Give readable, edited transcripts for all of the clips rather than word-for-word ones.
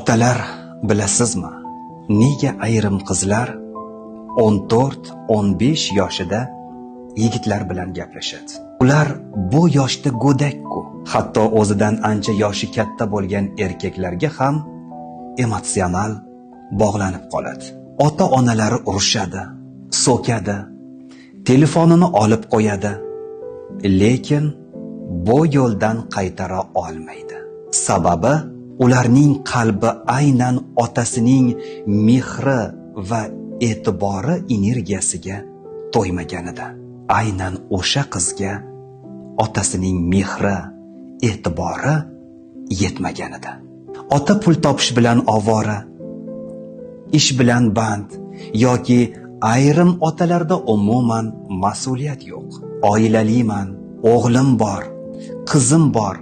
Otalar, bilasizmi, nega ayrim qizlar 14-15 yoshida yigitlar bilan gaplashadi? Ular bu yoshda go'dak-ku. Hatto o'zidan ancha yoshi katta bo'lgan erkaklarga ham emotsional bog'lanib qoladi. Ota-onalari urushadi, so'kadi, telefonini olib qo'yadi. Lekin bu yo'ldan qaytara olmaydi. Sababi, ularning qalbi aynan otasining mehri va e'tibori energiyasiga to'ymaganida. Aynan o'sha qizga otasining mehri, e'tibori yetmaganida. Ota pul topish bilan ovora, ish bilan band yoki ayrim otalarda umuman mas'uliyat yo'q. Oilaliman, o'g'lim bor, qizim bor,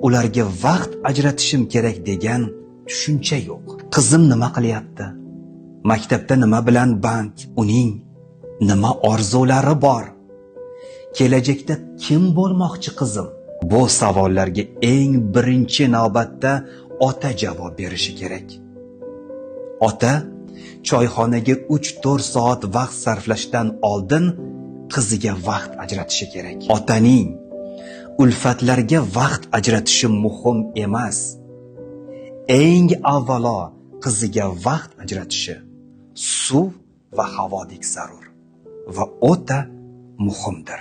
ularga vaqt ajratishim kerak degan tushuncha yo'q. Qizim nima qilyapti? Maktabda nima bilan band? Uning nima orzulari bor? Kelajakda kim bo'lmoqchi qizim? Bu savollarga eng birinchi navbatda ota javob berishi kerak. Ota choyxonaga 3-4 soat vaqt sarflashdan oldin qiziga vaqt ajratishi kerak. Otaning ulfatlarga vaqt ajratishi muhim emas. Eng avvalo qiziga vaqt ajratishi suv va havodek zarur va o'ta muhimdir.